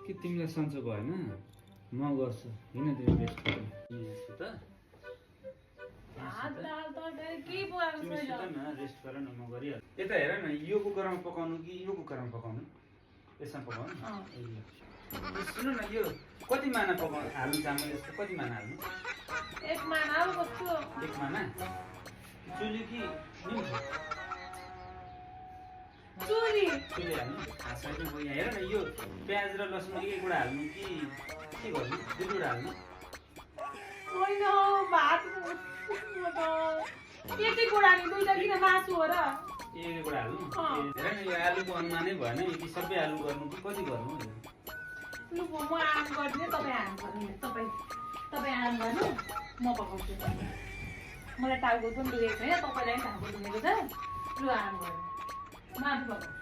कि तिमीलाई सन्चो भएन म गर्छु हिँड तिमी रेस्ट गर्नु त रेस्ट गर न म गरिहाल्छु यता हेर न यो कुकरमा पकाउनु कि यो कुकरमा पकाउनु यसमा पकाउनु सुन्नु न यो कति माना पकाउनु हाल्नु चामल यस्तो कति माना हाल्नु एक माना चुली कि चुली हाल्नु खासमा चाहिँ म यहाँ हेर न यो प्याज र लसुन एक एउटा हाल्नु कि के गर्नु दुई एउटा हाल्नु होइन भात यति कुरा नि दुईटा किन मासु हो र एकवटा हाल्नु हेर न यो आलुको अनुमानै भएन यति सबै आलु गर्नु कि कति गर्नु लु म आराम गरिदिने तपाईँ आराम गर्नु तपाईँ आराम गर्नु म पकाउँछु मलाई टाउको पनि दुखेको छैन तपाईँलाई पनि टाउको दुखेको छ लु आराम गर्नु म आफू पकाउँछु